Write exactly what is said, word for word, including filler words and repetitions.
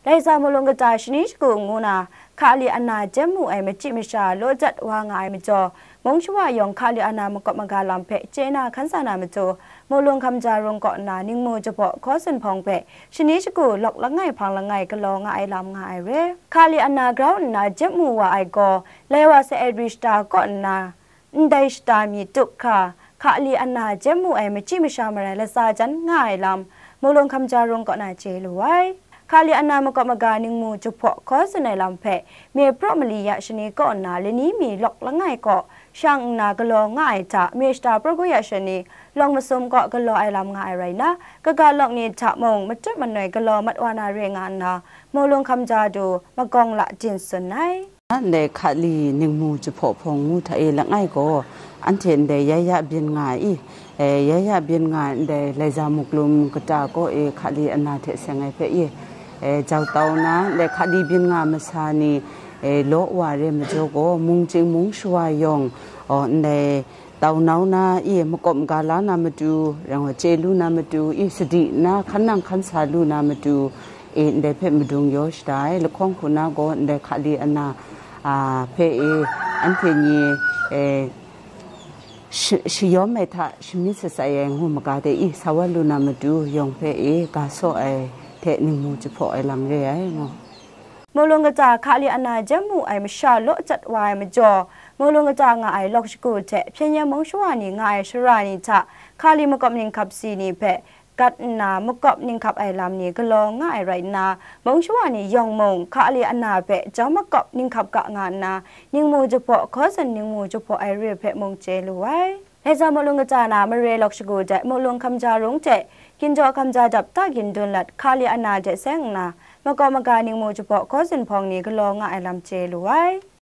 Dai sa mawlung kata shani shagu ngu na, Hkali ana jem mu ai machyi masha law jat wa nga ai majaw, mung shawa yawng Hkali ana makawp maga lam hpe chye na hkan sa na matu, Mawlung Hkamja Rung kaw na ningmu jahpaw hkaw zun hpawng hpe shani shagu lawk langai hpang langai galaw nga ai lam nga ai re. Hkali ana grau nna jem mu wa ai gaw, lai wa sa ai ri shata kaw nna, ndai shata mi tup hkra, Hkali ana jem mu ai machyi masha marai latsa jan nga ai lam, Mawlung Hkamja Rung kaw na chye lu ai. Hkali ana makawp maga ningmu jahpaw hkaw zun ai lam hpe, Mye Praw mali ya shani kaw nna lani mi lawk langai kaw shang nna galaw nga ai hta, Mye shata Praw kwi ya shani lawng masum kaw galaw ai lam nga ai rai nna, kaga lawk ni hta mung matut manoi galaw mat wa na re nga nna, Mawlung Hkamja du magawng la din tsun ai. Ndai Hkali ningmu jahpaw hpawng ngu hta e langai gaw, anhte ndai yaya byin nga i, e, yaya byin nga ndai laiza muklum kata kaw e Hkali ana hte seng ai hpe i, e, jau tau na, ndai Hkali byin nga masa ni, e, law wa re majaw gaw, mung chying mung shawa yawng, o, ndai tau nau na i makawp maga la na matu, rang wa chye lu na matu, i sadi na hkan nang hkan sa lu na matu, e, ndai hpe madung yaw shada ai, lahkawng hku na gaw ndai Hkali ana, a, hpe e, anhte ni, e, shi-, shayawm ai hta shamyit shatsai ai ngu maga de i, sa wa lu na matu yawng hpe e, ga saw ai hte ningmu jahpaw ai lam re ai, ngu. Mawlung kata Hkali ana jem mu ai masha law jat wa ai majaw, mawlung kata nga ai lawk shagu hte hpyen yan mung shawa ni nga ai shara ni hta Hkali makawp ninghkap si ni hpe gat nna makawp ninghkap ai lam ni galaw nga ai rai nna, mung shawa ni yawng mung Hkali ana hpe jau makawp ninghkap ga nga nna, ningmu jahpaw hkaw zun ningmu jahpaw ai re hpe mung chye lu ai. Laiza mawlung kata na mare lawk shagu de mawlung hkamja rung hte, ginjaw hkamja dap ta gin dun lat Hkali ana de seng nna, makawp maga ningmu jahpaw hkaw zun hpawng ni galaw nga ai lam chye lu ai.